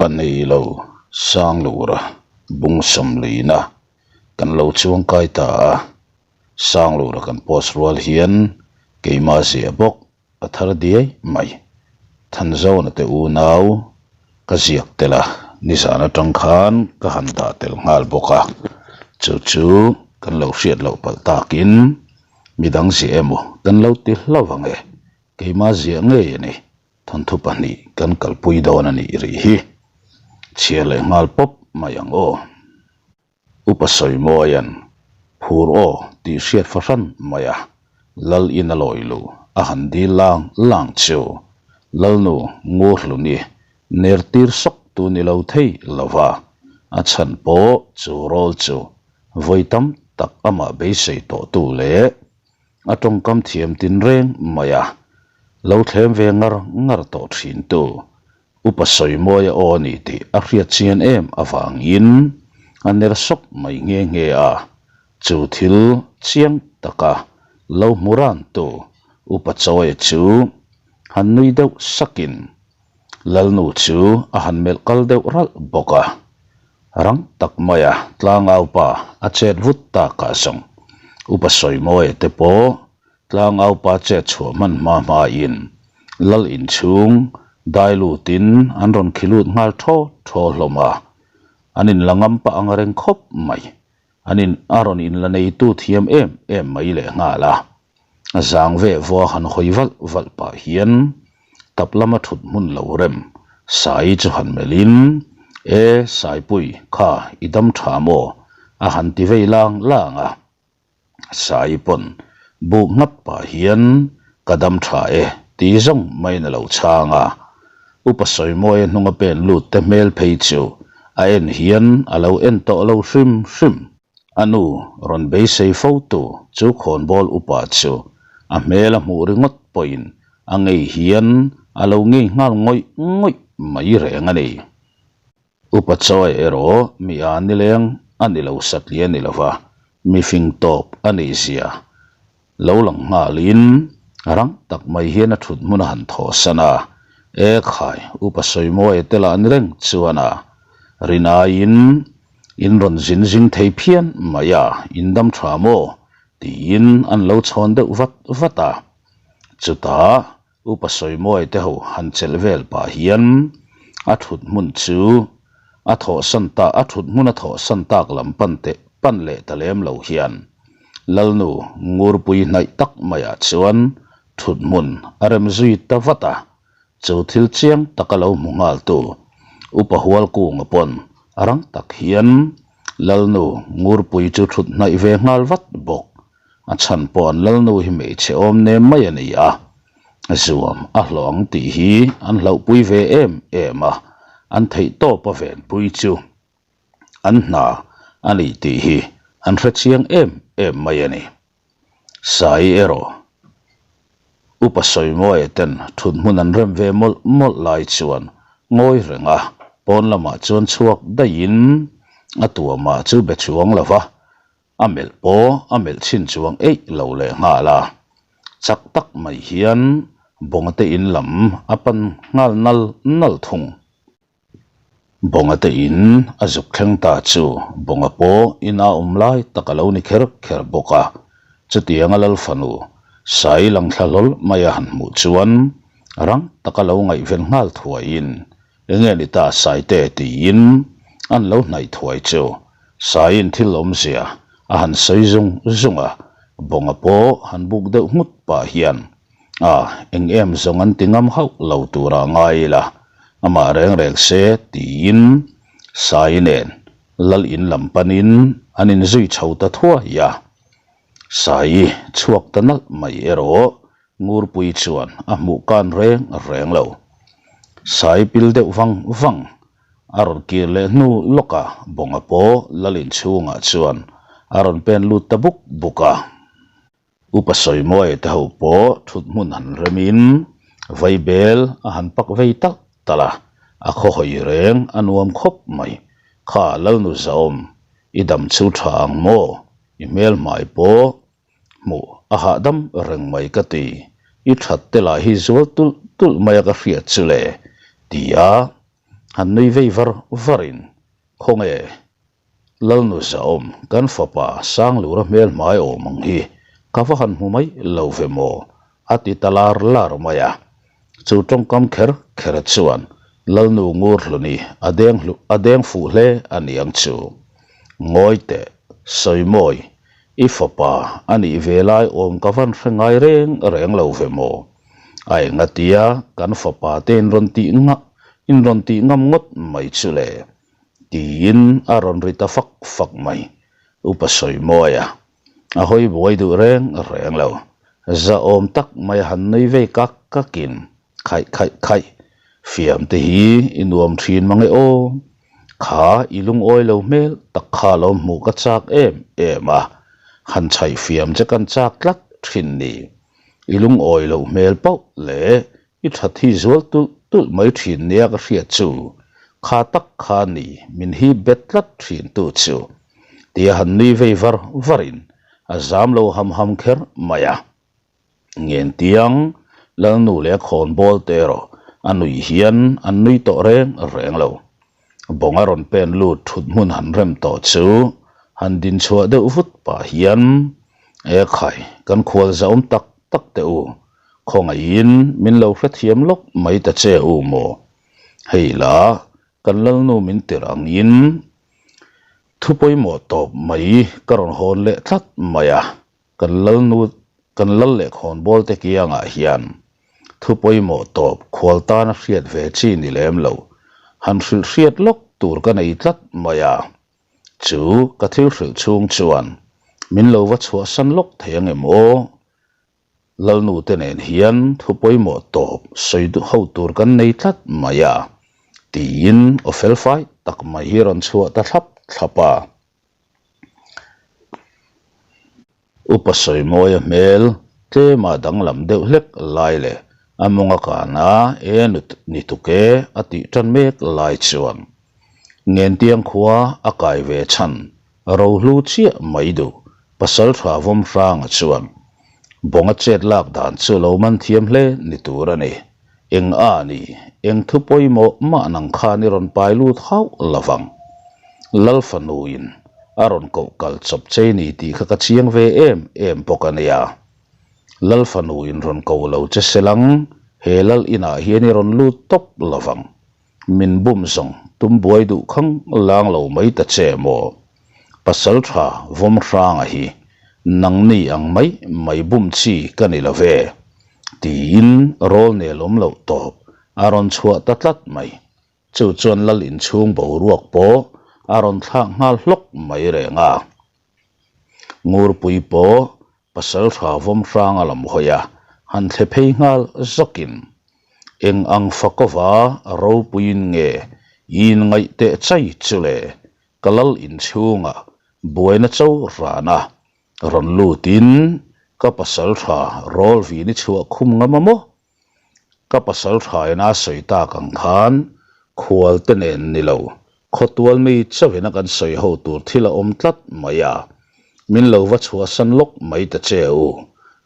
Pa nei lo Sanglura bung sawmlina kan lo chuang kai ta a, Sanglura kan post rual hian keimah zia bawk a thar diai mai. Thanzawna te unau ka ziak tel a, nizan atang khan ka han dah tel nghal bawk a, chu chu kan lo hriat loh palh takin midang ziah emaw kan lo ti hlauh ang e, keimah ziah ngei a ni. Thawnthu pahnih kan kalpui dawn a nih rih hi. Chhiar leh nghal pawp mai ang aw. Upa Sawimawia'n phur aw tih hriat fahran mai a, Lal in a lawi lu a han dil lang lang chu Lalnu Ngurhluni ner tir sawk tu ni lo thei lo va, a chhan pawh chu rawl chu vawi tam tak amah beisei tawh tu leh a tawngkam thiam tinreng mai a, lo thlem ve ngar ngar tawh thin tu Upa Sawimawia aw a ni tih a hriat chian em avangin a ner sawk mai nghe nghe a, chu thil chiang taka lo hmu rantu Upa Chawia chu han nui deuh sakin Lalnu chu a han melh kal deuh ralh bawk a, rang tak maia tlangaupa a chet vut takah zawng Upa Sawimawia te pawh Tlangaupa chet chhuah hman hma hmain Lal inchhung dai lutin an rawn khi lut nghal thaw thaw hlawm a, an inla ngam pah ang reng khawp mai. An in a rawn inla neitu thiam em em mai leh nghal a. A zang veh vua han hawi valh valh pah hian tap lama thut hmun lo rem Sai chu han melhin, E Saipui, kha i dam tha maw? a han ti vei lang lang a. Sai pawn buk nghat pah hian ka dam tha e ti zawng maiin a lo chhang a. Upa Sawimawia hnunga pen lut te hmel phei chu a en hian a lo en tawh lo hrim hrim. A nu rawn beisei fo tu chu khawnbawl upa chu a hmel a hmuh ringawt pawhin a ngei hian a lo ngei nghal ngawih ngawih mai reng a ni. Upa Chawi erawh mi a nileng a ni lo satli a ni lova, mi fing tawp a nih zia lo lang nghalin rang tak mai hian a thut hmun a han thaw san a, E khai, Upa Sawimawia te lah ni reng chuan a rinaiin in rawn zin zing thei phian mai a, in dam tha maw? tiin an lo chhawn deuh vat vat a, chutah Upa Sawimawi te ho han chelh vel pah hian a thut hmun chu a thawhsan ta a thut hmun a thawhsan tak lam pan teh pan leh ta lem lo hian Lalnu Ngurpui hnaih tak maiah chuan thut hmun a rem zui ta vat a, chu thil chiang taka lo hmu nghal tu Upa Hualkunga pawn a rang tak hian Lalnu Ngurpui chu thut hnaih ve nghal vat bawk. A chhan pawh an lalnu hi hmeichhe awm nem mai a ni a, zuam a hlawh ang tih hi an hlauhpui ve em em a, an theih tawp a venpui chu an hna a ni tih hi an hre chiang em em mai a ni. Sai erawh Upa Sawimawia ten thut hmun an rem ve mawlh mawlh lai chuan ngawi reng a, pawn lamah chuan chhuak daihin a tuamah chu be chuang lo va, A melh pawh a melh chhin chuang eih lo leh nghal a, chak tak mai hian Bawnga te in lam a pan nghal nal nal thung. Bawnga te in a zuk thleng ta chu Bawnga pawh ina awm lai tak a lo ni kher kher bawk a, chutianga Lal fanu Sai lang thla hlawl mai a han hmuh chuan rang taka lo ngaihven nghal thuaiin Enge ni ta Saite tiin an lo hnaih thuai chu Saiin thil awmzia a han sawi zung zung a, Bawnga pawh han buk deuh nghut pah hian a eng em zawng an ti ngam hauh lo tura ngai ila amah reng reng se tiin Sai nen Lal in lam panin an inzui chho ta thuai a, Sai chhuak ta nalh mai erawh Ngurpui chuan a hmuh kan reng reng lo. Sai pil deuh vang vang a rawn kir leh hnu lawkah Bawnga pawh Lalin chhungah chuan a rawn pen lut ta buk buk a. Upa Sawimawia te ho pawh thut hmun han remin vaibel a han pak vei talh talh a, a khawhawi reng a nuam khawp mai. Kha Lalnu Zaawm, i dam chu tha ang maw? I hmelhmai pawh Hmuh a hahdam reng mai ka ti, i that te lah hi zual tulh tulh mai a ka hriat chu le, ti a. Han nui vei var varin, Khawnge, Lalnu Zahawm, kan fapa Sanglura hmel hmai awm ang hi ka va han hmu mai lo ve maw? a ti ta lar lar mai a. Chu tawngkam kher kher chuan Lalnu Ngurhluni a deng a deng fuh hle a niang chu. Ngawi teh, Sawimawi, i fapa a nih ve lai awm ka van hre ngai reng reng lo ve maw? A engatia kan fapa te in rawn tih ngah in rawn tih ngam ngawt mai chu le? Tiin a rawn ri ta fak fak mai. Upa Sawimawia a hawi buai duh reng reng lo. Zahawm tak mai a han nui vei kak kakin khaih khaih khaih fiam te hi i nuam thin mang e aw. Kha i lungawi lo hmel tak kha lo hmuh ka chak em em a, han chhaih fiam che kan chak tlat thin ni. I lungawi loh hmel pauh leh i that hi zual tulh tulh mai thin nia ka hriat chu kha tak kha ni min hip bet tlat thin tu chu tia han nui vei var varin a zam lo ham ham kher mai a. Ngentiang Lalnu leh khawnbawl te erawh a nuih hian an nui tawh reng reng lo. Bawng a rawn pen lut thut hmun han rem tawh chu han din chhuah deuh vut pah hian, E khai, kan khual zahawm tak tak teh u, khawngaihin min lo hrethiam lawk mai ta che u maw? Hei la, kan lalnu min tirh angin thu pawimawh tawp mai ka rawn hawn leh tlat mai a. Kan lalnu kan lal leh khawnbawl te kiangah hian thu pawimawh tawp khual tana hriat ve chi ni lem lo, han hrilh hriat lawk tur ka nei tlat mai a. Chu ka thil hrilh chhung chuan min lo va chhuahsan lawk thei ang em aw? Lalnu te nen hian thu pawimawh tawp sawi duh ho tur kan nei tlat mai a, tiin aw felfai tak mai hi rawn chhuah ta thlap thlap a. Upa Sawimawia hmel tlema danglam deuh hlek lai leh a mawng a kan a, e ni tuk e a tih tan mek lai chuan Ngentiang khua a kai ve chhan rohlu chiah mai duh Pasaltha Vawmhranga chuan Bawnga chet lak dan chu lo man thiam hle ni tur a ni. Eng a ni, eng thu pawimawh mah nang khan i rawn pai lut hauh lo vang. Lal fanuin a rawn koh kal chawp chei ni tih kha ka chiang ve em em bawk a nia. Lal fanuin rawn ko lo che selang, he lal inah hian i rawn lut tawp lo vang. Min bum zawng tum buai duh khang lang lo mai ta che maw? Pasal tha vawm hranga hi nangni ang mai mai bum chi ka ni lo ve, tiin rawl nel awm loh tawp a rawn chhuah ta tlat mai. Chu chuan lal inchhung boruak pawh a rawn thlak nghal hlawk mai reng a. Ngurpui pawh pasal tha vawm hrang a lam hawi a, han thle phei nghal zawkin, Eng ang fakawva ropuiin nge i inngaih teh chai chu le? Ka lal inchhungah buaina cho rana rawn lutin ka pasal tha rawl vin i chhuah khum ngam a maw? Ka pasal thaina a sawi tak ang khan khual te nen ni lo, khawtual mi chauhin a kan sawi ho tur thil a awm tlat mai a, min lo va chhuahsan lawk mai ta che u,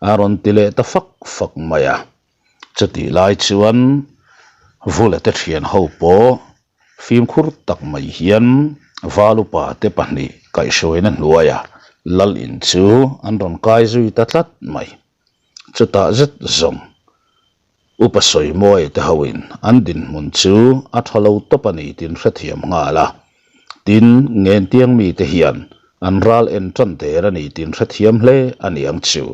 a rawn ti leh ta fak fak mai a. Chutih lai chuan Vula te thian ho pawh fimkhur tak mai hian Valupa te pahnih kaihhruaina hnuaiah Lal in chu an rawn kai zui ta tlat mai. Chutah zet zawng Upa Sawimawi te hoin an dinhmun chu a tha lo tawp a ni tin hrethiam nghal a. Tin, Ngentiang mite hian an ral en tan der a ni tin hrethiam hle a ni ang chu.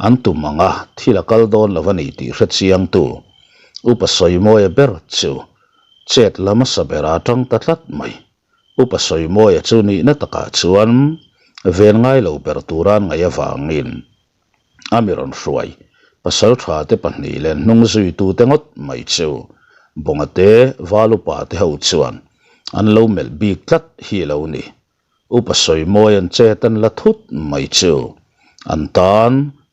An tum ang a, thil a kal dawn lo a ni tih hrechiangtu Upa Sawimawia ber chu chet la hmasa berah a tang ta tlat mai. Upa Sawimawia chu nihna takah chuan ven ngai lo ber tura an ngaih avangin a mi rawn hruai pasal tha te pahnih leh hnung zuitute ngawt mai chu Bawnga te Valupa te ho chuan an lo melh bik tlat hi a lo ni. Upa Sawimawi an chet an la thut mai chu an tan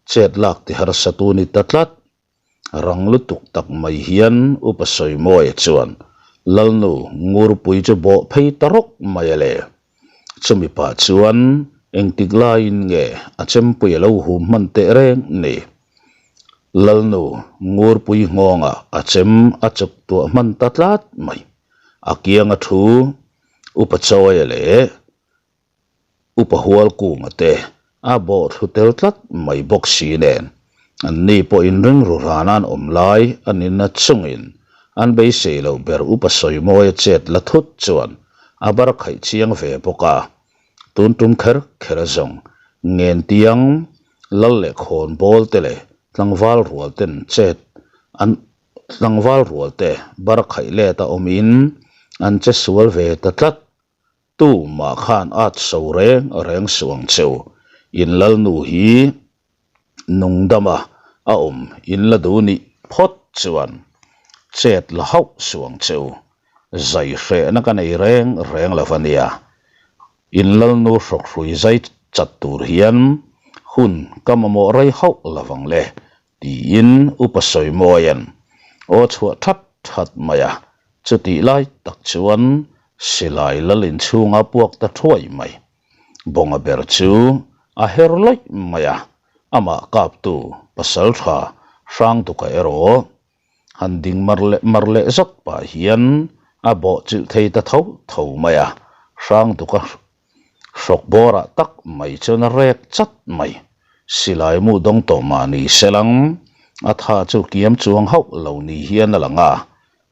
chet lak ti harsa tu ni ta tlat. Rang lutuk tak mai hian Upa Sawimawia chuan Lalnu Ngurpui chu bawh phei ta rawk mai a le. Chumi pah chuan engtik laiin nge a chempui a lo hum hman teh reng ni. Lalnu Ngurpui nghawngah a chem a chuk tuah hman ta tlat mai. A kianga thu Upa Chawia leh Upa Hualkunga te a bawh thlu tel tlat mai bawk si nen, an ni pawh inring ru ran an awm lai a ni na chungin an beisei loh ber Upa Sawimawia chet la thut chuan a bar khaih chiang ve bawk a. Tun tum kher kher zawng Ngentiang Lal leh Khawnbawl te leh tlangval rual ten chet an tlangval rual te bar khaih let a awmin an che sual ve ta tlat. Tu mah khan at so reng reng suh ang cheu. In lalnu hi nungdama a awm in la duh nih phawt chuan chet la hauh suh ang cheu. Zai hrehna ka nei reng reng lo a nia. In lalnu hrawkhrui zai chat tur hian hun ka mamawh rei hauh lo ang le Tiin Upa Sawimawia'n aw chhuah that that mai a, chutih lai tak chuan silai lal inchhunga puak ta thuai mai. Bawnga ber chu a her lawih mai a, amah kaptu pasaltha Hrangtuka erawh han ding mar leh mar leh zawt pah hian a bawh chilh thei ta tho tho mai a, Hrangtuka Hrawk bawrah tak mai chuan a rek chat mai. Silai mu dawng tawh mah ni se lang, a tha chu kiam chuang hauh lo ni hian a lang a.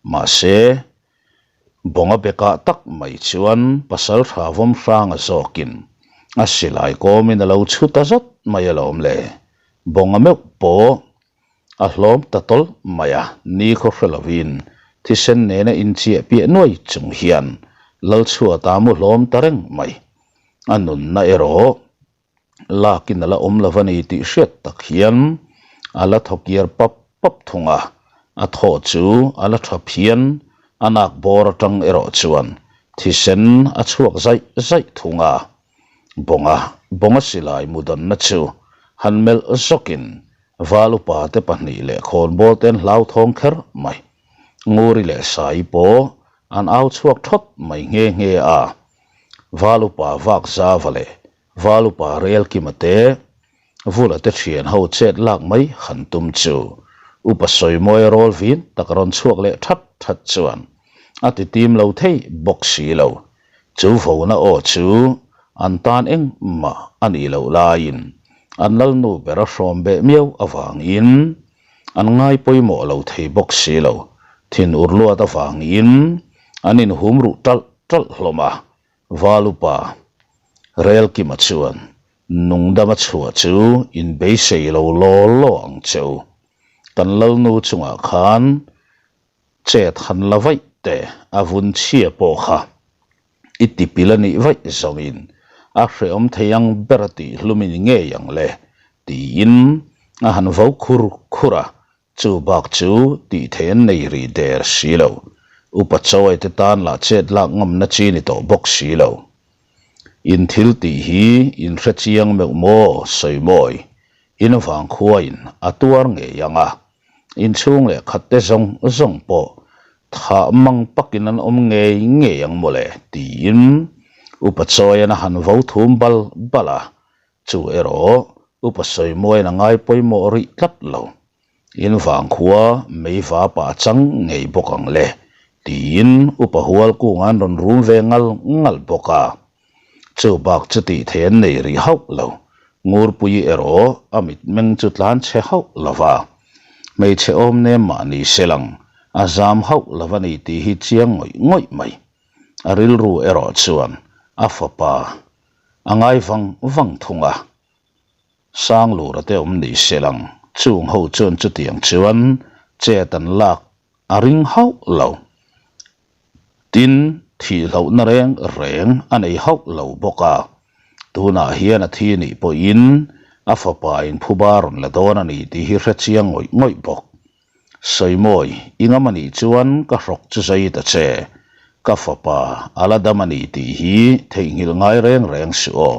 Mahse, Bawnga bekah tak mai chuan Pasaltha Vawmhranga zawkin a silai kawmin a lo chhu ta zawt mai alawm le. Bawnga meuh pawh A hlawm ta tawlh mai a, ni khaw hre lovin thisen nena inchiah piah nuai chung hian Lalchhuata mu hlawm ta reng mai. A nunna erawh lakin a la awm lo a ni tih hriat tak hian a la thaw kiar pap pap thung a, a thaw chu a la tha phian, a nak bawr atang erawh chuan thisen a chhuak zaih zaih thung a. Bawnga, Bawnga silai mudanna chu han melh zawkin Val upa te pahnih leh khawnbawl te an hlauthawng kher mai. Nguri leh Sai pawh an au chhuak thawt mai nghe nghe a. Val upa Vakzava leh Val upa Relkima te Vula te thian ho chet lak mai han tum chu Upa Sawimawia rawl vin tak rawn chhuak leh that that chuan a ti tim lo thei bawk si lo. Chu vona aw chu an tan engmah a nih loh laiin an lalnu ber a hrawm beh miau avangin an ngai pawimawh lo thei bawk si lo. Thin ur luat avangin an inhum ruh ṭalh ṭalh hlawm a, Valupa Relkima chuan nungdama chhuah chu inbeisei lo law law ang che u. Kan lalnu chungah khan Chet han la vaih teh, a vun chhia pawh kha i tipil a nih vaih zawngin a hrehawm thei ang ber a tih hlum i ni ngei ang le, tiin a han vo khur khur a, chu bak chu tih theih an nei rih der si lo. Upa Chawai te tan lah chet lak ngamna chi ni tawh bawk si lo. In thil tih hi in hre chiang meuh maw, Sawimawi, in vangkhuain a tuar ngei ang a, Inchhung leh khat te zawng zawng pawh thah mang pakin an awm ngei ngei ang mawle tiin Upa Chawian a han vo thum bal bal a, chu erawh Upa Sawimuaiin a ngai pawimawh rih tlat lo. In vangkhua meiva pah chang ngei bawk ang le tiin Upa Hualkunga an rawn rum ve ngal ngal bawk a. Chu bak chu tih theih an nei rih hauh lo. Ngurpui erawh a mitmeng chu tlan chhe hauh lo va. Hmeichhe awm nem mah ni se lang, a zam hauh lo va ni tih hi chiang ngawih ngawih mai. A rilru erawh chuan a fapa a ngai vang vang thung a. Sanglura te awm ni se lang, chung ho chuan chutiang chuan chet an lak A ring hauh lo. Tin, thihlohna reng reng a nei hauh lo bawk a. Tunah hian a thi nih pawhin a fapa in phuba rawn la dawn a ni tih hi hre chiang ngawih ngawih bawk. Sawimawi, i ngam a nih chuan ka hrawk chu zai ta che. Ka fapa a la dam a ni tih hi theihnghilh ngai reng reng suh aw.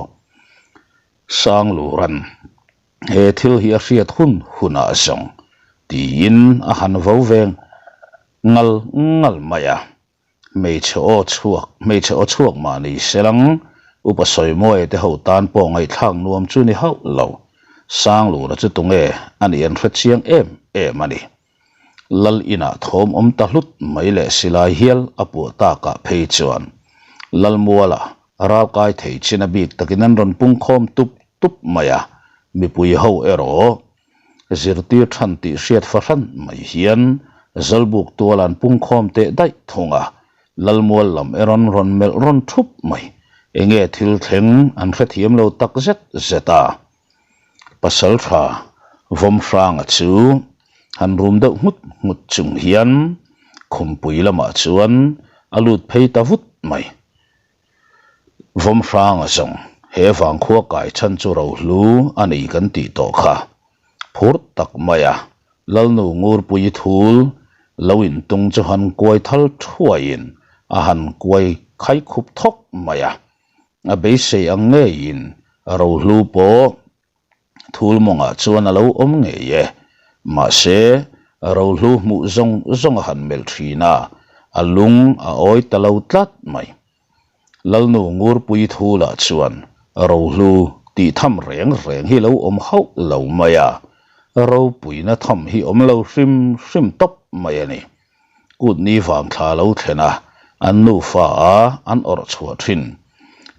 Sangluran. He thil hi a hriat hun hunah zawng tiin a han vo ve ngal ngal mai a. Hmeichhe aw chhuak, hmeichhe aw chhuak mah ni se lang, Upa Sawimuaia te ho tan pawh ngaihthlak nuam chu ni hauh lo. Sanglura chu tunge a nih an hre chiang em em a ni. Lal inah thawm awm ta hlut mai leh silai hial a puah takah phei chuan Lalmuala ralkai thei chin a bik takin an rawn pungkhawm tup tup mai a, mipui ho erawh zirtir than tih hriat fahran mai hian Zawlbuk tual an pungkhawm teh daih thung a, Lalmual lam erawn rawn melh rawn thup mai. Enge thil thleng an hrethiam lo tak zet zet a. Pasaltha Vawmhranga chu han rum deuh nghut nghut chung hian khumpui lamah chuan a lut phei ta vut mai. Vawmhranga zawng he vangkhua kai chhan chu rohlu a ni kan tih tawh kha. Phur tak maia Lalnu Ngurpuii thul lo intung chu han kuai thal thuaiin a han kuai khai khup thawk mai a. A beisei ang ngeiin rohlu pawh thul mawngah chuan a lo awm ngei e. Mahse, rohlu hmuh zawng zawng a han melh thin a, a lung a awi ta lo tlat mai. Lalnu Ngurpui thulah chuan rohlu tih tham reng reng hi lo awm hauh lo mai a, ropuina tham hi awm lo hrim hrim tawp mai a ni. Kut ni vang thla lo thlen a, an nufa a an awrh chhuah thin.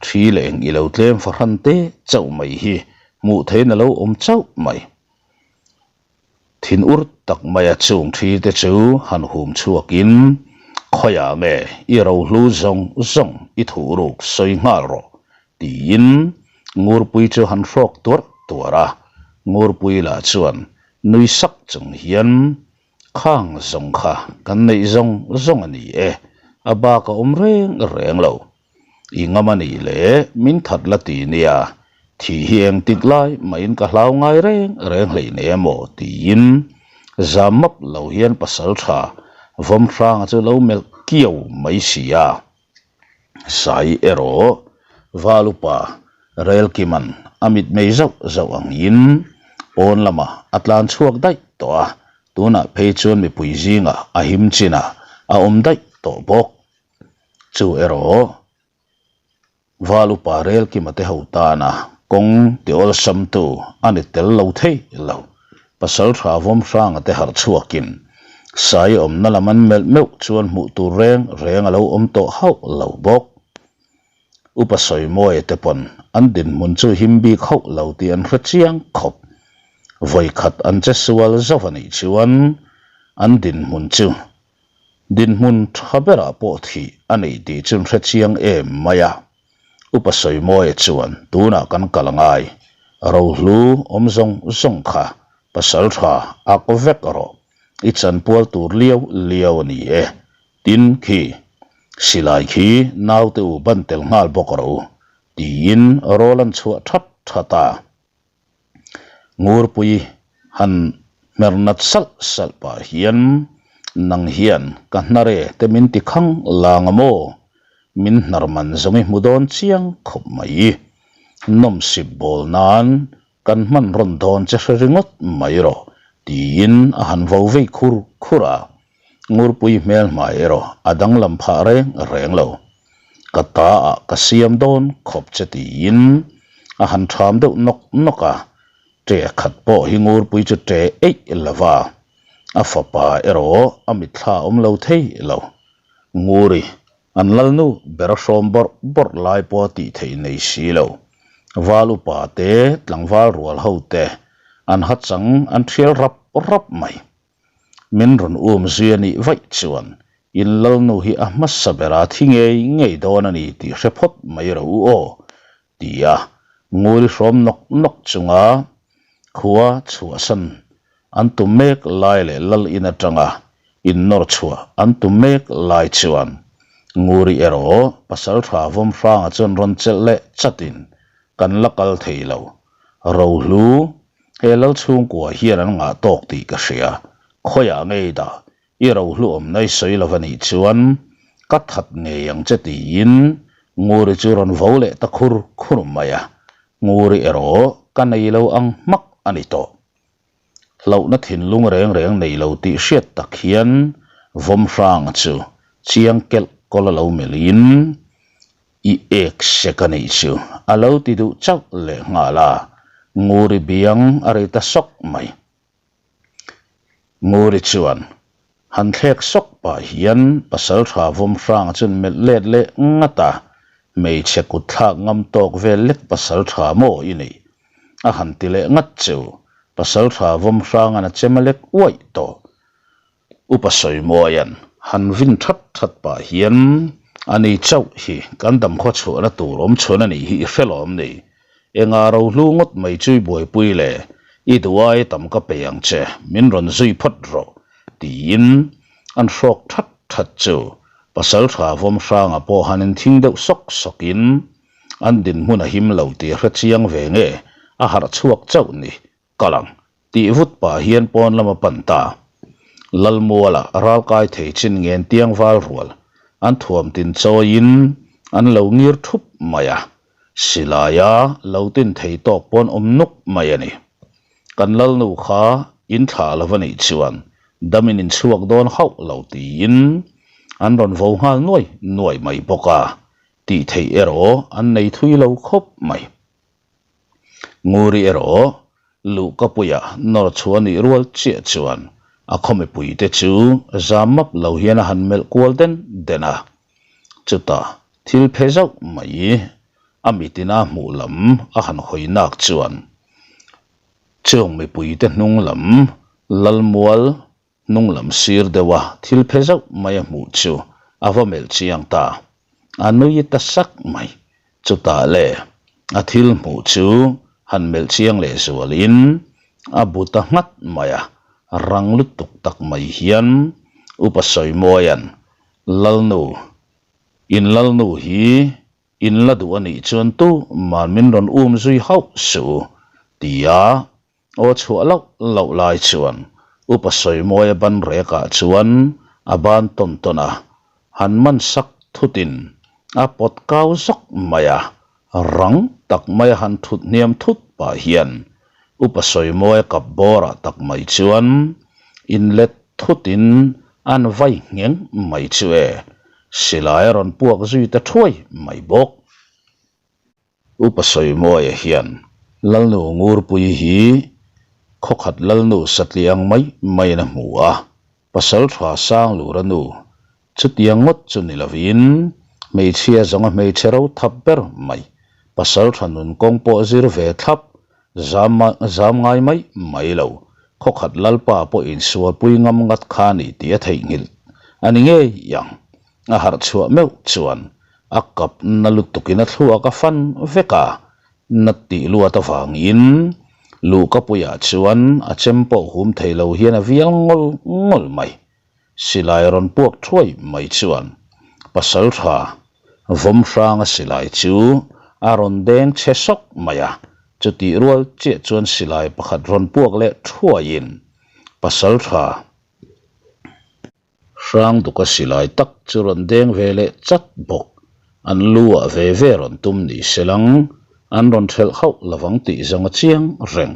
Thi leh eng i lo tlem fahran te chauh mai hi hmuh theihin a lo awm chauh mai. Thin ur tak maia chung thi te chu han hum chhuakin, Khawiah nge i rohlu zawng zawng i thuhruk sawi nghal rawh, tiin Ngurpui chu han hrawk tuarh tuarh a. Ngurpui lah chuan nui sak chung hian, Khang zawng kha kan neih zawng zawng a ni e, a bak a awm reng reng lo. I ngam a nih le, min that la ti nia, thih hi eng tik lai mahin ka hlau ngai reng reng hlei nei emaw tiin zam map lo hian pasal tha Vawmhranga chu lo melh kiau mai si a. Sai erawh Val upa Relkiman a mitmei zauh zauh angin pawn lamah a tlan chhuak daih tawh a, tunah phei chuan mipui zingah a him chinah a awm daih tawh bawk. Chu erawh Val upa Relkima te ho tana kawng ti awlsamtu a ni tel lo thei lo. Pasaltha Vawmhranga te harh chhuakin Sai awmna lam an melh meuh chuan hmuh tur reng reng a lo awm tawh hauh lo bawk. Upa Sawimawia te pawn an dinhmun chu him bik hauh lo tih an hre chiang khawp. Vawikhat an che sual zauh a nih chuan an dinhmun chu Dinhmun tha berah pawh thih a nei tih chu an hre chiang em mai a. Upa Sawimawia chuan tunah kan kal angai, rohlu awm zawng zawng kha pasal tha ak vek rawh, i chanpual tur liau liau a ni e, tin khi silai khi naute u ban tel nghal bawk rawh u, tiin rawl an chhuah that that a. Ngurpui han hmer nat salh salh pah hian nang hian ka hnare te min ti khang lang a maw? Min hnar man zawng i hmu dawn chiang khawp mai. Nawmsip bawl nan kan hman rawn dawn che hre ringawt mai rawh tiin a han vo vei khur khur a. Ngurpui hmel hmai erawh a danglam phah reng reng lo. Ka ta ah ka siam dawn khawp che tiin a han ṭham deuh nawk nawk a, ṭe khat pawh hi Ngurpui chu ṭe eih lo va, a fapa erawh a mitthla awm lo thei lo. Nguri, an lalnu ber a hrawm bawrh bawrh lai pawh a tih theih nei si lo. Val upa te, tlangval rual ho te an hachang an ṭhial rap rap mai. Min rawn um zui a nih vaih chuan in lalnu hi a hmasa bera thi ngei ngei dawn a ni tih hre phawt mai rawh u aw, ti a Nguri hrawm nawk nawk chunga khua chhuahsan an tum mek lai leh lal in atanga in nawr chhuah an tum mek lai chuan Nguri erawh Pasaltha Vawmhranga chuan rawn chelh leh chatin kan la kal thei lo Rohlu He lal chhungkua hian an ngah tawk tih ka hria. Khawiah ngei dah i rohlu awmna i sawi lo a nih chuan ka that ngei ang che tiin Nguri chu rawn vo leh ta khur khur mai a. Nguri erawh ka nei lo ang hmak a ni tawh. Hlauhna thinlung reng reng nei lo tih hriat tak hian Vawmhranga chu chiang kelh kawl a lo melhin I ek sek a nih chu a lo ti duh chauh leh nghal a, Nguri biang a rei ta sawk mai. Nguri chuan. Han thlek sawk pah hian Pasalṭha Vawmhranga chuan melh let leh ngat a, Hmeichhe kut thlak ngam tawk vel lek Pasalṭha maw i neih? A han ti leh ngat chu Pasalṭha Vawmhranga'n a chem a lek uaih tawh. Upa Sawimuaia'n han vin that that pah hian ani chauh hi kan damkhaw chhuahna tur awm chhuan a nih hi i hre lawm ni. Enga rohlu ngawt mai chu i buaipui le, i duh ai tam ka pe ang che, min rawn zui phawt rawh tiin an hrawk that that chu Pasalṭha Vawmhranga pawh han inthing deuh sawk sawkin an dinhmun a him lo tih a hre chiang ve nge a harh chhuak chauh ni Kal ang, tih vut pah hian pawn lam a pan ta. Lalmuala ralkai thei chin ngen tiang val rual an thuam tin chawiin an lo ngir thup mai a, silaia lo tin thei tawk pawn awm nuk mai a ni. Kan Lalnu kha in thlah lo a nih chuan damin in chhuak dawn hauh lo tiin an rawn vo nghal nuai nuai mai bawk a, tih theih erawh an nei thui lo khawp mai. Nguri erawh luhkapuia nawr chhuah nih rual chiah chuan a khaw mipuite chu zam map lo hian a han melh kual den den a. Chutah thil phe zauh mai a mitin a hmuh lam a han hawi nak chuan chung mipuite hnung lam Lalmual Hnung lam sir deuha thil phe zauh mai a hmuh chu a va melh chiang ta. A nui ta sak mai. Chutah le a thil hmuh chu han melh chiang leh zualin a bu ta nghat mai a, rang lutuk tak mai hian Upa Sawimawia'n, Lalnu, in Lalnu hi in la duh a nih chuan tuman min rawn um zui hauh suh u, tia Aw chhuah loh loh lai chuan Upa Sawimuaia ban rekah chuan a ban tawn tawn a, han man sak thutin a pawt kau zawk mai a, rang tak maia han thut hniam thut pah hian Upa Sawimuaia kap bawrah tak mai chuan inlet thutin an vai ngheng mai chu e, silai a rawn puak zui ta thuai mai bawk. Upa Sawimuaia hian Lalnu Ngurpui hi khawkhat Lalnu satliang mai maiin a hmu a, Pasaltha Sanglura nu chutiang ngawt chu ni lovin hmeichhia zawnga hmeichhe ro thap ber mai, Pasaltha nun kawng pawh zir ve thlap, zam zam ngai mai mai lo, khawkhat Lalpa pawh insualpui ngam ngat kha ni tih a theihnghilh a ni ngei ang. A harh chhuah meuh chuan a kap na lutukin a thluak a fan vek a, na tih luat avangin luhkapuiah chuan a chem pawh hum thei lo hian a vial ngawl ngawl mai. Silai rawn puak thuai mai chuan Pasaltha Vawmhranga silai chu a rawn deng chhe sawk mai a, chutih rual chiah chuan silai pakhat rawn puak leh thuaiin Pasaltha Hrangduka silai tak chu rawn deng ve leh chat bawk. An lu ah ve ve rawn tum ni se lang, an rawn thelh hauh lovang tih zawng a chiang reng.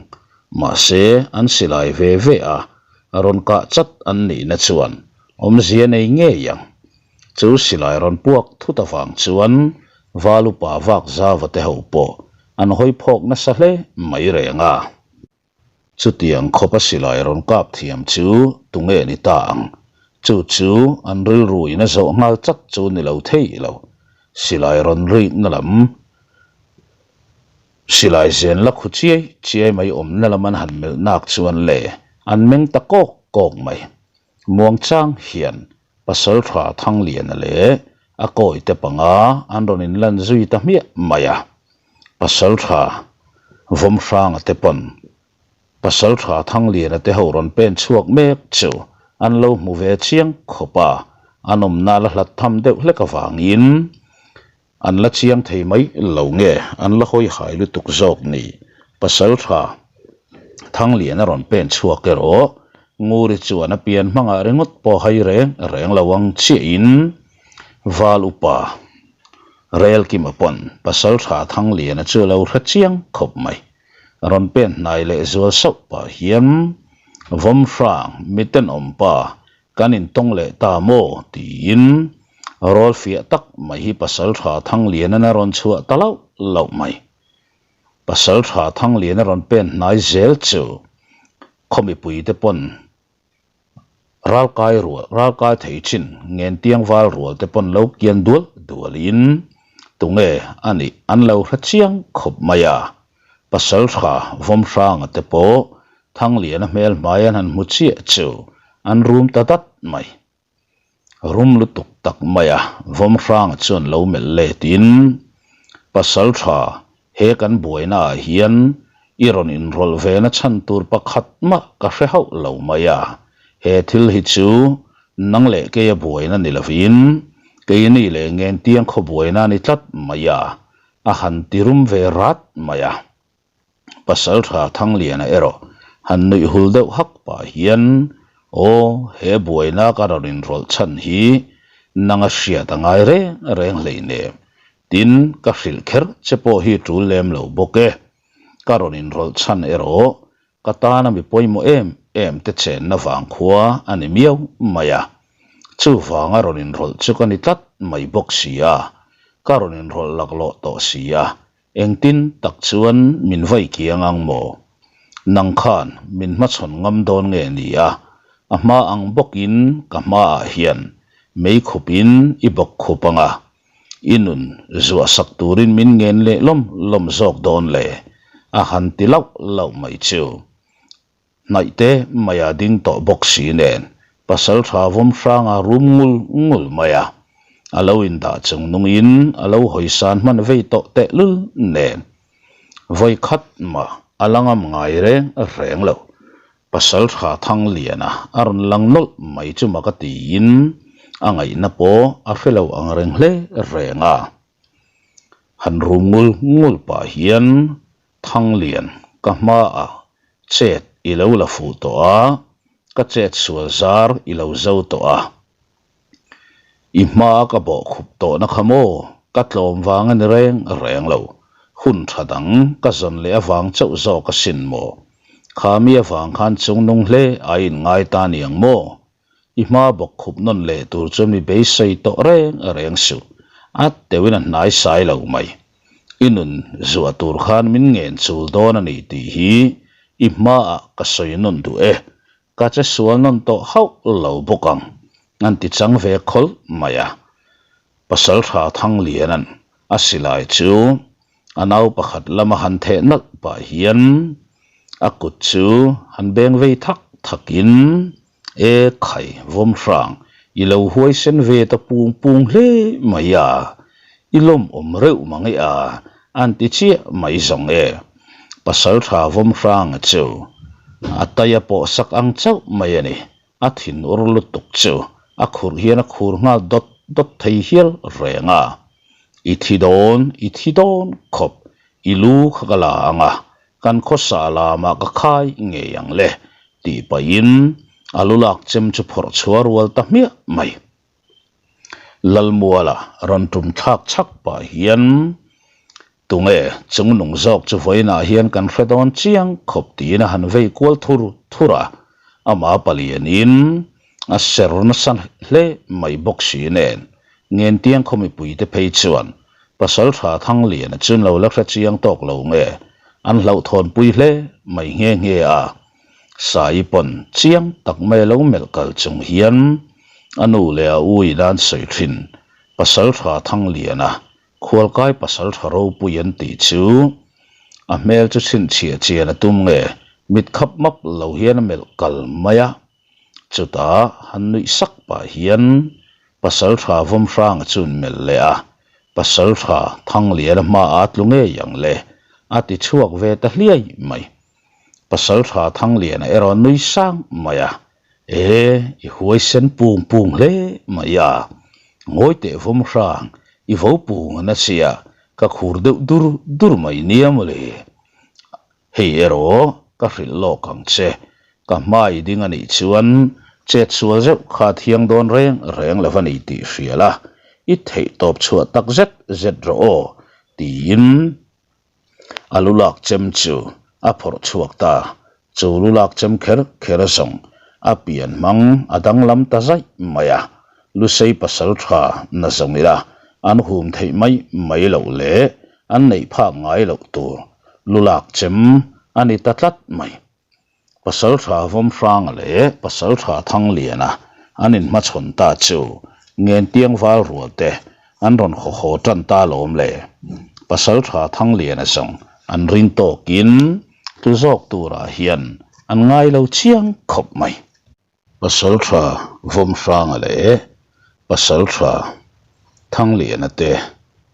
Mahse, an silai ve ve a, rawn kah chat an nihna chuan awmzia nei ngei ang. Chu silai rawn puak thut avang chuan Valupa vak zava te ho pawh an hawi phawk nasa hle mai reng a. Chutiang khawpa silai rawn kap thiam chu tunge ni ta ang? Chu chu an rilru in a zawh nghal chat chu ni lo thei lo. Silai rawn rikna lam, silai zen la khu chiai chiai mai awmna lam an han melh nak chuan le an meng ta kawk kawk mai. Muangchang hian Pasaltha Thangliana leh a kawite panga an rawn inlan zui ta hmiah mai a. Pasaltha Vawmhranga te pawn Pasaltha Thangliana te ho rawn pen chhuak mek chu an lo hmu ve chiang khawp a, an awmna la hlat tham deuh hlek avangin An la chiang thei mai lo nge an la hawi hai lutuk zawk ni? Pasaltha Thanglian a rawn pen chhuak erawh Nguri chuan a pian hmangah ringawt pawh hai reng reng lo ang chiahin Val upa Relkima pawn Pasaltha Thangliana chu a lo hre chiang khawp mai. Rawn pen hnai leh zual sauh pah hian Vawmhrang mitenawm pa Kan intawng leh ta maw? tiin rawl fiah tak mai hi Pasaltha Thanglianan a rawn chhuah ta lauh lauh mai. Pasaltha Thanglian a rawn pen hnai zel chu khaw mipuite pawn Ralkai rual, ralkai thei chin Ngentiang val rual te pawn lo kian dual dualin tunge a nih an lo hre chiang khawp mai a. Pasaltha Vawmhranga te pawh Thangliana hmel hmai an han hmu chiah chu an rum ta dat mai. Rum lutuk tak mai a, Vawmhranga chuan lo melh letin, Pasaltha, he kan buaina ah hian i rawn inrawlh ve na chhan tur pakhat mah ka hre hauh lo mai a, he thil hi chu nang leh keia buaina ni lovin keini leh Ngentiang khaw buaina a ni tlat mai a, a han ti rum ve rat mai a. Pasaltha Thangliana erawh han nuih hul deuh hak pah hian, Aw, he buaina ka rawn inrawlh chhan hi nanga hriat a ngai reng reng hleinem. Tin, ka hrilh kher che pawh hi tul lem lo bawk e. Ka rawn inrawlh chhan erawh ka tana mi pawimawh em em te chenna vang khua a ni miau mai a. Chuvanga rawn inrawlh chu ka ni tlat mai bawk si a, ka rawn inrawlh laklawh tawh si a, Engtin tak chuan min vai kiang ang maw? Nang khan min hmachhawn ngam dawn nge ni a? A hma ang bawkin ka hmaah hian mei khupin i bawk khup ang a, i nun zuahsak turin min ngen leh lawm lawm zawk dawn le? A han ti lauh lauh mai chu. Hnaihte mai a ding tawh bawk si nen pasal tha vawm hranga rum ngul ngul mai a, a lo indah chung nungin a lo hawisan hman vei tawh tehlul nen vawi khat mah a la ngam ngai reng reng lo. Pasal tha Thangliana a rawn lang nawlh mai chu mak a tiin a ngaihna pawh a hre lo ang reng hle reng a. Han rum ngul ngul pah hian Thanglian, ka hmaah chet i lo la fuh tawh a, ka chet sual zar i lo zo tawh a. I hmaa ka bawh khup tawhna kha maw ka tlawm vang a ni reng reng lo, hun tha dang ka zawn leh avang chauh zawk asin maw? Kha mi avang khan chungnung hle a inngai ta niang maw? I hma bawk khup nawn leh tur chuan mi beisei tawh reng reng suh. A teuhin a hnai sai lo mai. I nun zuah tur khan min ngen chul dawn a ni tih hi i hmaah ka sawi nawn duh e. Ka che sual nawn tawh hauh lo bawk ang, an ti chang ve khawlh mai a. Pasaltha Thangliana'n a silai chu a nau pakhat lama han theh nalh pah hian a kut chu han beng vei thak thakin, E khai, Vawmhrang, i lo huaisen ve ta pung pung hle mai a, i lawmawm reuh mang e a, an ti chiah mai zawng e. Pasaltha Vawmhranga chu a tai a pawh sak ang chauh mai a ni. A thinur lutuk chu a khurh hian a khur nghal dawt dawt thei hial reng a. I thi dawn, i thi dawn khawp, i lu kha ka la ang a, kan khawsa lamah ka khai ngei ang le, tih pahin a lu lak chem chu phawrh chhuah rual ta hmiah mai. Lalmuala rawn tum thlak chhak pah hian Tunge chung nung zawk chu vawiinah hian kan hre dawn chiang khawp tiin a han vei kual thur thur a, amah palianin a ser nasa hle mai bawk si nen Ngentiang khaw mipuite phei chuan Pasaltha Thangliana chu lo la hre chiang tawk lo nge an hlauhthawnpui hle mai nghe nghe a. Sai pawn chiang tak mai a lo melh kal chung hian a nu leh a u in an sawi thin Pasaltha Thangliana Khualkai Pasaltha ropui an tih chu a hmel chu chhinchhiah chian a tum nge mit khap map lo hian a melh kal mai a. Chutah han nuih sak pah hian Pasaltha Vawmhranga chu an melh leh a, Pasaltha Thangliana hmaah a tlu ngei ang le a ti chhuak ve ta hliai mai. Pasaltha Thangliana erawh nui sang mai a, E, i huaisen pung pung hle mai a, ngawi teh Vawmhrang, i vo pung a na sia, ka khur deuh dur dur mai nia mawle. Hei erawh ka hrilh lawk ang che, ka hmai ding a nih chuan chet sual zeuh kha thiang dawn reng reng lo a ni tih hria la, i theih tawp chhuah tak zet zet rawh aw, tiin A lu lak chem chu a phawrh chhuak ta. Chu lu lak chem kher kher zawng a pian hmang a danglam ta zaih mai a. Lusei pasal tha na zawng ila an hum theih mai mai loh leh an neih phak ngai loh tur lu lak chem a ni ta tlat mai. Pasalṭha Vawmhranga leh Pasalṭha Thangliana an inhmachhawn ta chu Ngentiang val rual te an rawn haw haw ṭan ta lawm le. Pasalṭha Thangliana zawng an ring tawkin tlu zawk turah hian an ngai lo chiang khawp mai. Pasalṭha Vawmhranga leh Pasalṭha Thangliana te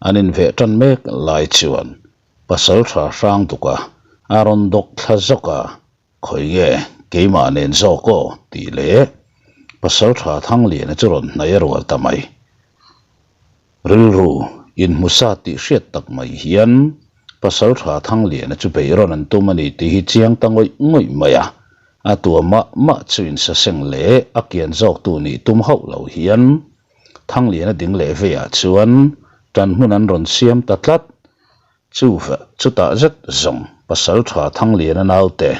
an inveh ṭan mek lai chuan Pasalṭha Hrangduka a rawn dawk thla zawk a, Khawi nge keimah nen zawk aw tih leh Pasalṭha Thangliana chu rawn hnaih a rual ta mai. Rilru inhmusa tih hriat tak mai hian Pasalṭha Thangliana chu beihrawn an tum a ni tih hi chiang ta ngawih ngawih mai a, a tua mah mah chu insaseng leh a kian zawktu nih tum hauh lo hian Thangliana ding leh veiah chuan ṭan hmun an rawn siam ta tlat. Chu chutah zet zawng Pasalṭha Thangliana naute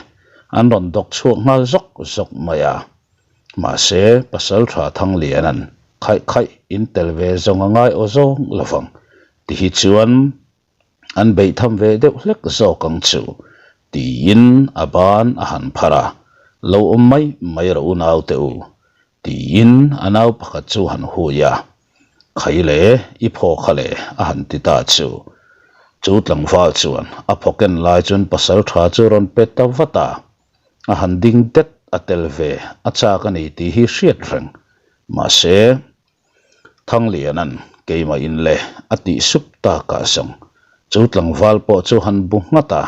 an rawn dawk chhuak nghal zawk zawk mai a. Mahse, Pasalṭha Thangliana'n khaih khaih in tel ve zawng a ngai aw zawng lovang ti hi chuan an beih tham ve deuh hlek zawk ang chu tiin a ban a han phar a, Lo awm mai mai rawh u naute u tiin a nau pakhat chu han hui a, Khai le, i phaw kha le a han ti ta chu. Chu tlangval chuan a phaw ken lai chuan Pasalṭha chu rawn pe ta vat a. A han ding det a tel ve a chak a ni tih hi hriat reng. Mahse, Thangliana'n keimah in le a tih sup takah zawng chu tlangval pawh chu han bu nghat a,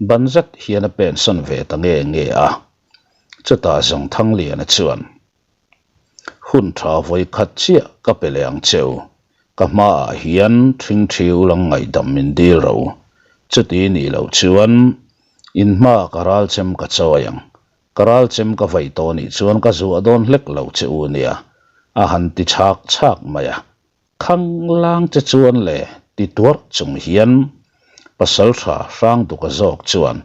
ban zet hian a pensawn ve ta nge nge a. Chutah zawng Thangliana chuan, Hun tha vawi khat chiah ka pe leh ang che u. Ka hmaah hian ṭhingṭhi ulang ngaihdam min dil ro. Chuti nih loh chuan in hmaah ka ral chem ka chawi ang. Ka ral chem ka vaih tawh nih chuan ka zuah dawn hlek lo che u nia, a han ti chhak chhak mai a. Khanglang che chuan le ti tuarh chung hian Pasalṭha Hrangduka zawk chuan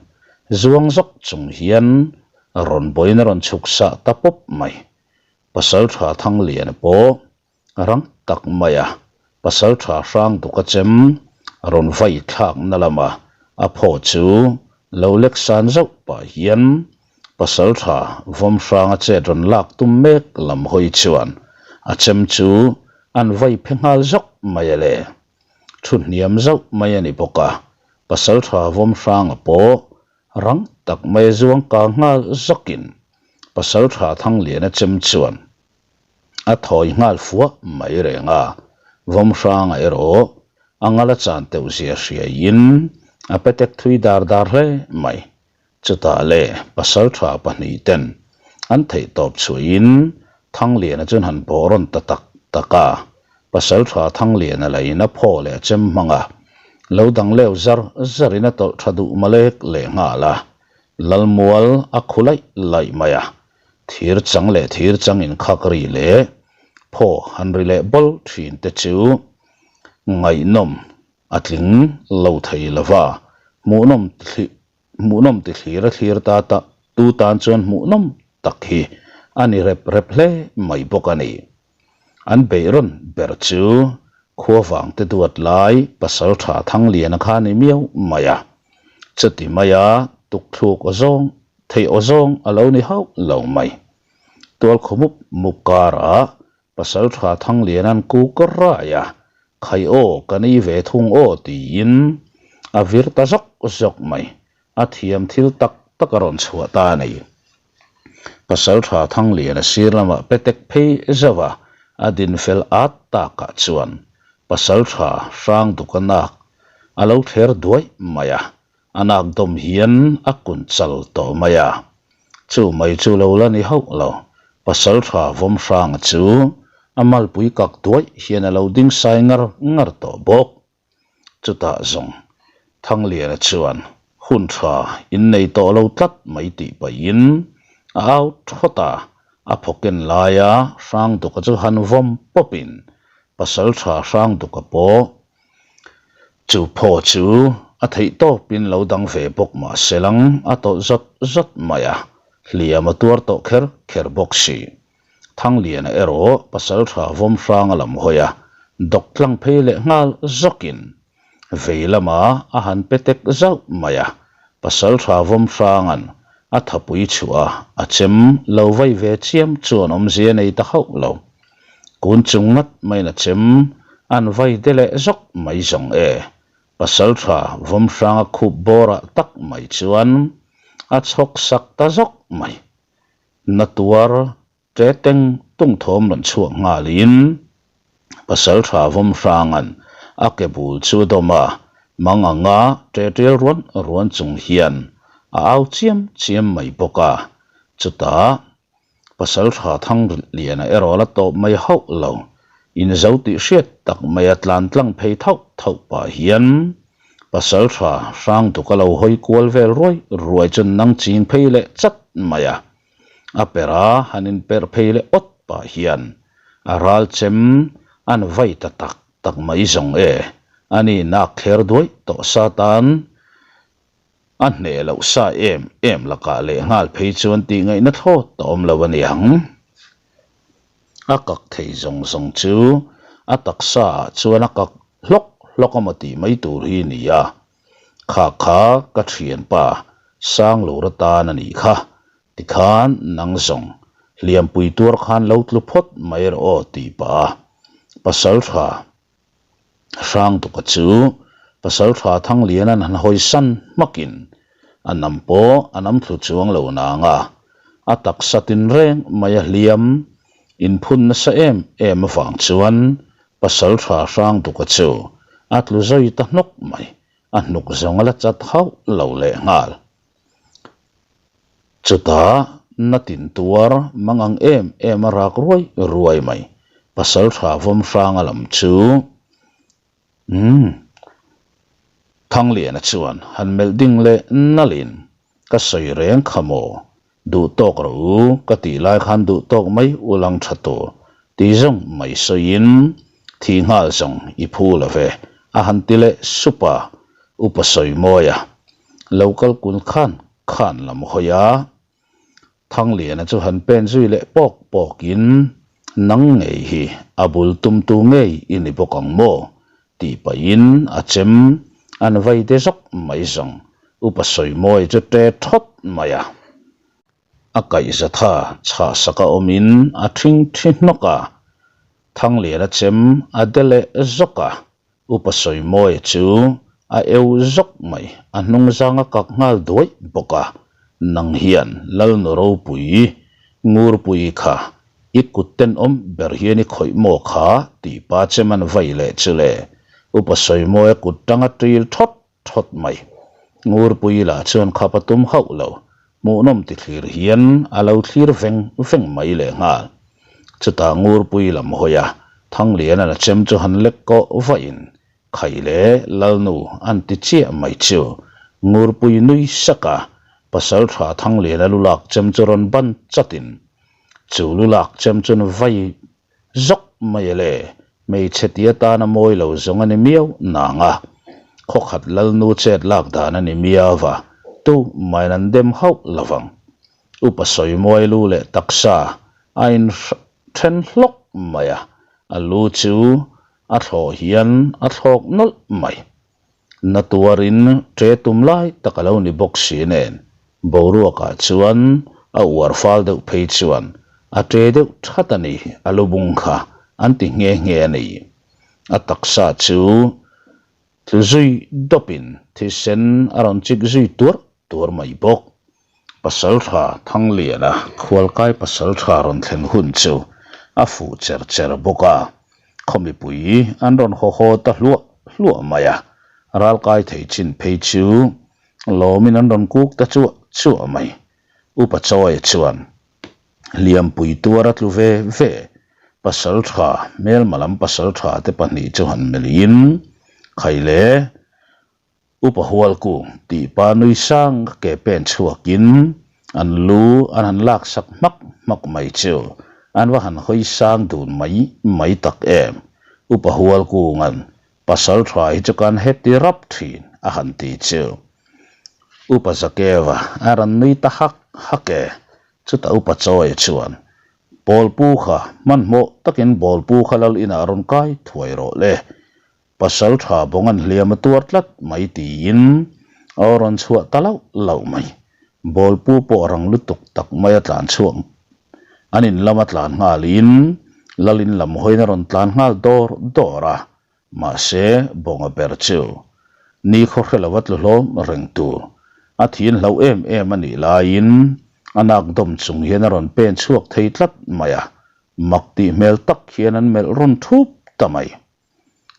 zuang zawk chung hian rawn bawiin a rawn chhuk sah ta pawp mai. Pasalṭha Thangliana pawh rang tak maia Pasalṭha Hrangduka chem rawn vai thlakna lama a phaw chu lo lek san zauh pah hian Pasalṭha Vawmhranga chet rawn lak tum mek lam hawi chuan a chem chu an vai phe nghal zawk mai a le. Thu hniam zauh mai a ni bawk a, Pasalṭha Vawmhranga pawh rang tak mai a zuang kang nghal zawkin Pasalṭha Thangliana chem chuan a thawi nghal fuah mai reng a, Vawmhranga erawh a ngal a chan teuh zia hriaiin a petek thui dar dar hle mai. Chutah le pasalṭha pahnihten an theihtawp chhuahin Thangliana chuan han bawh rawn ta tak tak a, pasalṭha Thangliana lahin a phaw leh a chem hmang a, lo dang leu zar zarin a tawlh ṭha duh malek leh nghal a, Lalmual a khu laih laih mai a, thir chang leh thir chang inkhak ri leh phaw han ri leh bawl ṭhin te chu ngaihnawm a tling lo thei lo va, hmuhnawm thlih hmuhnawm ti thlir a thlir ta ta tu tan chuan hmuhnawm tak hi a ni rep rep hle mai bawk a ni. An beih rawn ber chu khuavang te duat lai pasal tha Thangliana kha a ni miau mai a, chuti maia tukthluk aw zawng theih aw zawng a lo ni hauh lo mai. Tualkhaw mup mup karah Pasalṭha Thangliana'n kuk rai a, Khai aw, ka ni ve thung aw tiin a vir ta zawk zawk mai. A thiam thil tak tak a rawn chhuah ta a ni. Pasalṭha Thangliana sir lamah petek phei zauh a, a din fel at takah chuan Pasalṭha Hrangduka nak a lo thler duai mai a, A nak dawm hian a kun chal tawh mai a, chu mai chu lo la ni hauh lo. Pasalṭha Vawmhranga chu a malpui kak duaih hian a lo ding sai ngar ngar tawh bawk. Chutah zawng Thangliana chuan hun ṭha innei tawh lo tlat mai tih pahin a au thawt a, a phawken laia Hrangduka chu han vawm pawpin Pasalṭha Hrangduka pawh Chu phaw chu a theih tawpin lo dang ve bawk mah se lang a tawlh zawt zawt mai a, hliam a tuar tawh kher kher bawk si. Thangliana erawh pasalṭha Vawmhranga lam hawi a, dawk tlang phei leh nghal zawkin vei lamah a han pe tek zauh mai a, pasalṭha Vawmhranga'n. A thapui chhuah a, a chem lo vai ve chiam chuan awmzia nei ta hauh lo. Kun chung ngat maiin a chem an vai de leh zawk mai zawng e. Pasaltha Vawmhranga khup bawrah tak mai chuan a chhawk sak ta zawk mai. Na tuar Ṭe teng tung thawm rawn chhuak nghalin Pasalṭha Vawmhranga'n a ke bul chu a dawm a, mang anga ṭe ṭial ruan ruan chung hian a au chiam chiam mai bawk a. Chutah Pasalṭha Thangliana erawh la tawp mai hauh lo, inzo tih hriat tak maia tlan tlang phei thauh thauh pah hian Pasalṭha Hrangduka lo hawi kual vel ruai ruai chu nang ching phei leh chat mai a. A per a, han inperh phei leh awt pah hian a ral chem an vai ta tak tak mai zawng e, a ni nak thler duai tawh sa tan a hneh loh sa em em lakah leh nghal phei chuan tih ngaihna thlawt a awm lo a niang. A kak thei zawng zawng chu a taksa ah chuan a kak hlawk hlawk a maw tih mai tur hi a ni a. Kha kha ka thianpa Sanglur atan a nih kha, tikhan nang zawng hliampui tuar khan lo tlu phawt mai rawh aw tih pah a Pasaltha Hrangtuka chu Pasaltha Thangliana'n han hawi san hmakin a nam pawh a nam thlu chuang lo nang a, a taksa tinreng mai a hliam inphun nasa em em avang chuan Pasalṭha Hrangduka chu a tlu zui ta hnawk mai, a hnuk zawng a la chat hauh lo lehnghal. Chutah na tin tuar mang ang em em a rak ruai ruai mai, Pasalṭha Vawmhranga lam chu Umm. Thangliana chuan han melh ding leh nalhin, Ka sawi reng kha maw? Duh tawk rawh u, ka tih lai khan duh tawk mai u lang tha tur tih zawng mai sawiin thih nghal zawng i phu lo ve, a han ti leh sup a, Upa Sawimawia lo kal kun khan khan lam hawi a. Thangliana chu han pen zui leh pawk pawkin, Nang ngei hi a bul tumtu ngei i ni bawk ang maw? tih pahin a chem an vai te zawk mai zawng Upa Sawimawi chu ṭe ṭhawt mai a. A kaihzatha chhahsaka awmin a ṭhingṭhi hnawk a, Thangliana chem a de leh zawk a. Upa Sawimawia chu a eu zawk mai, a hnung zang a kak nghal duai bawk a, Nang hian Lalnu ropui Ngurpui kha i kut tenawm ber hian i khawih maw kha tih pa chem an vai leh chu le. Upa Sawimawia kut tang a ṭil thawt thawt mai. Ngurpui lah chuan khap a tum hauh lo, hmuhnawm ti thlir hian a lo thlir veng veng mai lehnghal. Chutah Ngurpui lam hawi a, Thangliana'n a chem chu han lek kawh vahin, Khai le Lalnu an ti chiah mai chu. Ngurpui nui sak a, Pasaltha Thangliana lu lak chem chu rawn ban chatin, chu lu lak chem chuan vai Zawk mai le, hmeichhe ti atana mawi lo zawng a ni miau nang a, khawkhat lalnu chet lak dan a ni miau va, tu main an dem hauh lo vang. Upa sawimuai lu leh taksa a in then hlawk mai a, a lu chu a thlawh hian a thlawk nawlh mai. Na tuarin ṭe tum lai tak a lo ni bawk si nen, boruakah chuan a uar fal deuh phei chuan a ṭe deuh ṭhat a ni, a lu bung kha an ti nghe nghe a ni. A taksa chu tlu zui dawpin thisen a rawn chik zui tuar tuar mai bawk. Pasalṭha Thangliana khualkai pasalṭha rawn thlen hun chu a fuh cher cher bawk a, khaw mipui an rawn haw haw ta hluah hluah mai a, ralkai thei chin phei chu lawmin an rawn kuk ta chuah chuah mai. Upa Chawia chuan hliampui tuar a tlu ve ve, pasalṭha hmelma lam pasalṭha te pahnih chu han melhin Khaile, Upa Hualkung tih pa nui sang ke pen chhuakin an lu an han lak sak hmak hmak mai chu an va han hawi sang dun mai mai tak em. Upa Hualkunga'n pasal tha hi chu kan heti rap thin a han ti chu. Upa Zakeva a rawn nui ta hak hak e. Chutah Upa Chawia chuan Bawlpu kha hmanhmawh takin Bawlpu kha lal inah rawn kai thuai rawh le. Pasal tha bawng an hliam a tuar tlat mai tiin a rawn chhuah ta lauh lauh mai. Bawlpu pawh rang lutuk tak mai a tlan chhuak. An in lama tlan nghalin Lalin lam hawiin a rawn tlan nghal dawr dawr a, mahse Bawnga ber chu ni khaw hre lova tlu hlawm reng tur a thin hlauh em em a nih laiin a nak dawm chung hian a rawn pen chhuak thei tlat mai a, mak tih hmel tak hian an melh rawn thup ta mai.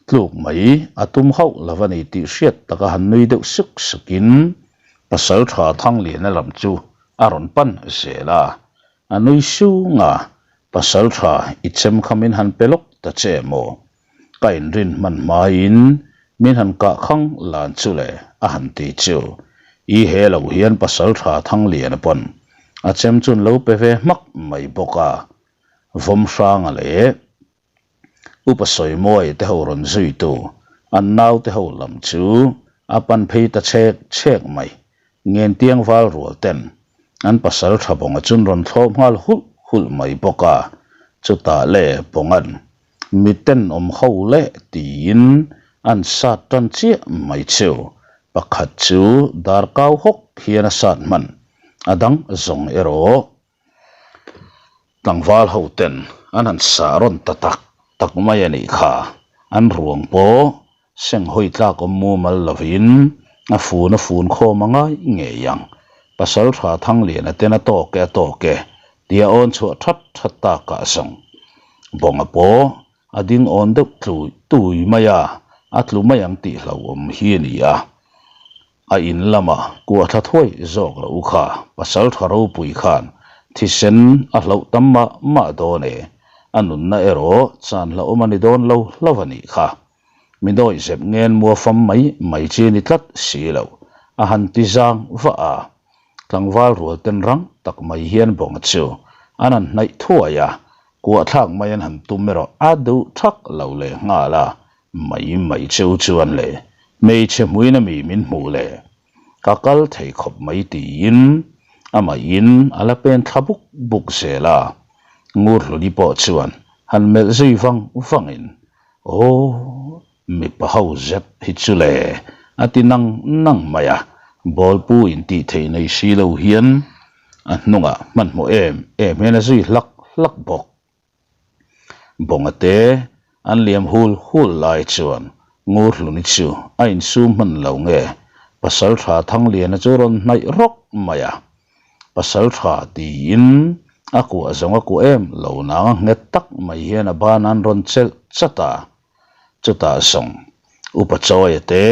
Tluk mai a tum hauh lo a ni tih hriat taka han nui deuh suk sukin Pasalṭha Thangliana lam chu a rawn pan zel a. A nui sung a, Pasalṭha i chem kha min han pe lawk ta che maw? Ka inrin hman hmaiin min han kah khang lan chu le a han ti chu. I he lo hian Pasalṭha Thangliana pawn a chem chu an lo pe ve hmak mai bawk a. Vawmhranga leh Upa Sawimuai te ho rawn zuitu an naute ho lam chu a pan phei ta chhek chhek mai. Ngentiang val rual ten an pasal tha Bawnga chun rawn thlawp nghal hulh hulh mai bawk a, chutah le Bawnga'n mi tenawm ho leh tiin an sat tan chiah mai chu pakhat chu dar kau hawk hian a sat hman, a dang zawng erawh Tlangval ho ten an han sah rawn ta tak tak mai a nih kha. An ruang pawh seng hawi tlak awm mumal lovin a fun a fun khawm a ngai ngei ang. Pasal tha Thangliana ten a tawk e a tawk e tia awn chhuah that that takah zawng Bawnga pawh a ding awn deuh tlui tui mai a, a tlu mai ang tih hlauhawm hi a ni a. A in lama kuah thla thuai zawk loh u kha, pasal tha ropui khan thisen a hlauh tam mah mah dawn e, a nunna erawh chan hlauhawm a ni dawn lo hlauh a nih kha. Mi dawih zep ngen mua fam mai mai chi ni tlat si lo, a han ti zang vah a. Tlangval rual ten rang tak mai hian bawnga chu an han hnaih thuai a, kuah thlak mai an han tum erawh a duh thak lo leh nghal a, Mai mai cheu chuan le, hmeichhe hmuin a mi min hmuh le, ka kal thei khawp mai tiin amahin a la pen thla buk buk zel a. Ngurhluni pawh chuan han melh zui vang vangin, Aw, mipa ho zet hi chu le, a ti nang nang mai a, bawlpu intih theih nei si lo hian a hnungah hmanhmawh em em hian a zui hlak hlak bawk. Bawnga te an liam hul hul lai chuan Ngurhluni chu a insum hman lo nge Pasaltha Thangliana chu rawn hnaih rawk mai a. Pasaltha tiin a kuah zawng a kuah em lo nang a nghet tak mai hian a ban an rawn chelh chat a. Chutah zawng Upa Chawia te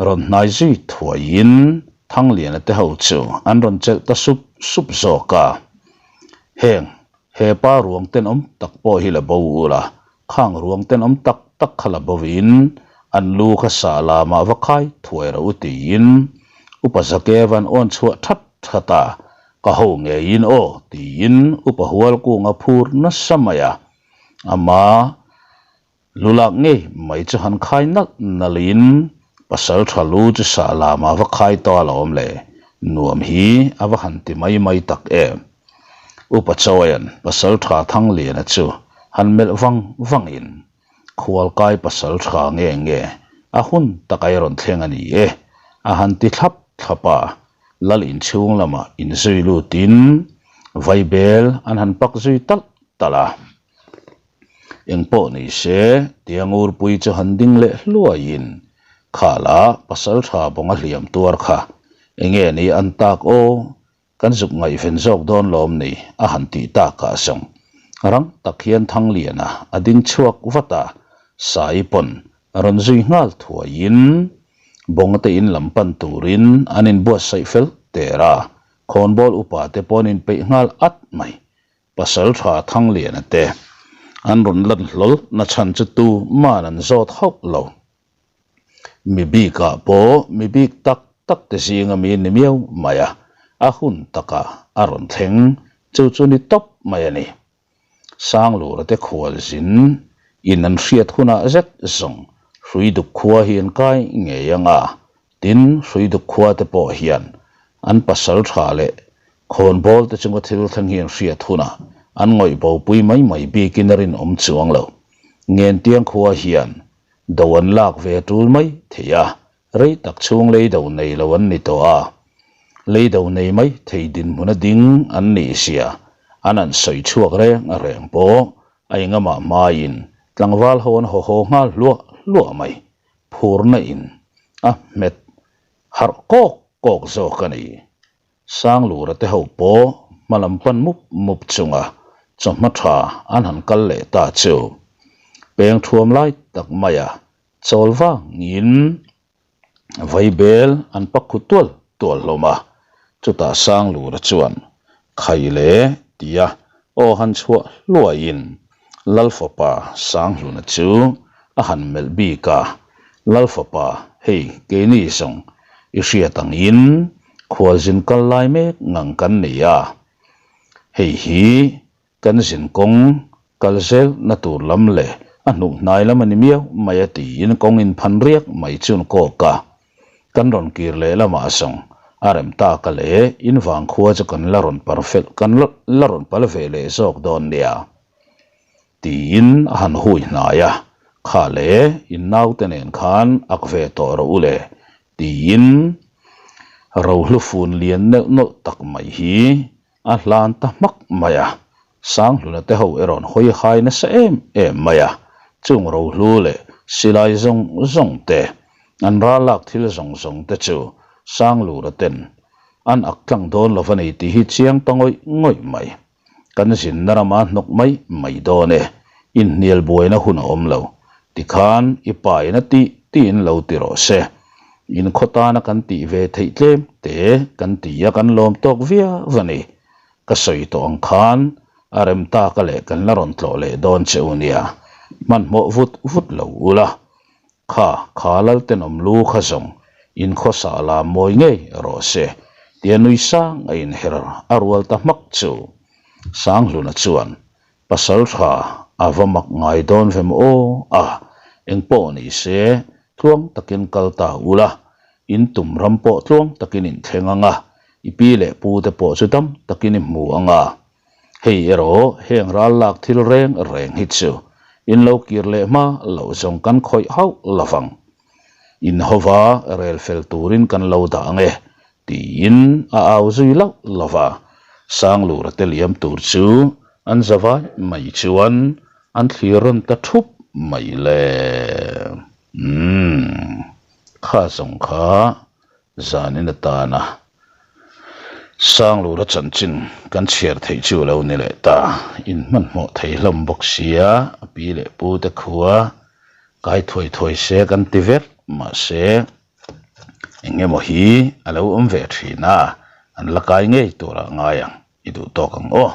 rawn hnai zui thuaiin Thangliana te ho chu an rawn chelh ta sup sup zawk a. Heng he pa ruang tenawm tak pawh hi la bo ula, khang ruang tenawm tak tak kha la bovin an lu kha sah lamah va khai thuai rawh u tiin Upa Zakeva'n awn chhuah that that a, ka ho ngeiin aw tiin Upa Hualkunga phur nasa mai a, ama Lu lak ngei mai chu han khai nalh nalhin pasal tha lu chu sah lamah va khai ta alawm le, nuam hi a va han ti mai mai tak em. Upa Chawian pasal tha Thangliana chu han melh vang vangin Khualkai pasal tha nge nge a hun tak a rawn thleng a ni e a han ti thlap thlap a, Lal inchhung lamah inzui lutin vaibel an han pak zui talh talh a. Engpawh ni se, tia Ngurpui chu han ding leh hluaiin, Khala, pasal tha bawnga hliam tuar kha, enge ni an tak aw, kan zuk ngaihven zawk dawn lawm ni, a han tih takah zawng rang tak hian Thangliana a ding chhuak vat a, Sai pawn rawn zui nghal thuaiin bawngate in lam pan turin an inbuatsaih fel der a, khawnbawl upa te pawh an inpeih nghal at mai. Pasal tha Thangliana te an rawn lan hlawl na chhan chu tu man an zawt hauh lo. Mi bikah pawh mi bik tak tak te zinga mi ni miau mai a, a hun takah a rawn thleng chu chu ni tawp mai a ni. Sanglura te khual zin in an hriat hunah zet zawng Hruiduk khua hi an kai ngei ang a, Tin, Hruiduk khua te pawh hian an pasal tha leh khawnbawl te chunga thil thleng hi an hriat hunah an ngawih bopui mai mai bikin a rinawm chuang lo. Ngentiang khua hian do an lak ve tul mai thei a, rei tak chhung lei do nei lo an ni tawh a. Leido nei mai thei dinhmun a ding an nih zia an han sawi chhuak reng reng pawh a engamah hmaiin tlangval ho an haw haw nghal hluah hluah mai. Phurna in a hmet harh kawk kawk zawk a ni. Sanglura te ho pawh hma lam pan mup mup chunga chawhma tha an han kal leh ta chu peng thuam lai tak maia chawl vangin vaibel an pak khu tual tual hlawm a. Chutah Sanglura chuan Khai le tia aw han chhuah hluaiin Lalfapa Sanghluna chu a han melh bik a, Lalfapa, hei keini zawng i hriat angin khualzin kal lai mek ngang kan nei a, hei hi kan zin kawng kal zel na tur lam leh a hnuh hnai lam a ni miau mai a tiin kawng inphan riak mai chu an kawk a. Kan rawn kir leh lamah zawng a rem tak a leh in vangkhua chu kan la rawn par fel kan la rawn pal ve leh zawk dawn nia tiin a han hui hnai a, kha leh in naute nen khan ak ve tawh rawh u le tiin rohlu fun lian neuh nawlh tak mai hi A hlan ta hmak mai a, Sanghluna te ho erawh hawi hai nasa em em mai a, chung rohlu leh silai zawng zawng te, an ral lak thil zawng zawng te chu Sanglura ten an ak tlang dawn lo va nei tih hi chiang ta ngawih ngawih mai. Kan zinna rama hnawk mai mai dawn e, inhnial buaina hun a awm lo. Tikhan i pa in a tih tiin lo ti rawh se. In khaw tana kan tih ve theih tlem te kan ti a kan lawm tawk viau a ni. Ka sawi tawh ang khan a rem taka leh kan la rawn tlawh leh dawn che u nia. Hmanhmawh vut vut lo ula. Kha kha Laltenawm lu kha zawng in khawsa la mawi ngei rawh se tia nui sang a inher a rual ta hmak chu. Sanghluna chuan Pasal tha a va mak ngai dawn ve maw aw a, engpawh ni se tluang takin kal ta ula, in tum ram pawh tluang takin in thleng ang a, i pi leh pu te pawh chu dam takin i hmu ang a. Hei erawh heng ral lak thil reng reng hi chu in lo kir leh hma loh zawng kan khawih hauh lovang. In hova rel fel turin kan lo dah ang e, Tiin a au zui lauh lauh a, Sanglura te liam tur chu an zavai mai chuan an thlir rawn ta thup mai le. Umm, kha zawng kha zanin atana Sanglura chanchin kan chhiar theih chu a lo ni leh ta. Inhmanhmawh thei hlawm bawk sia, a pi leh pu te khua kai thuai thuai se kan ti vek, mahse, Eng emaw hi a lo awm ve thin a, an la kai ngei turah ngai ang, i duh tawk ang aw.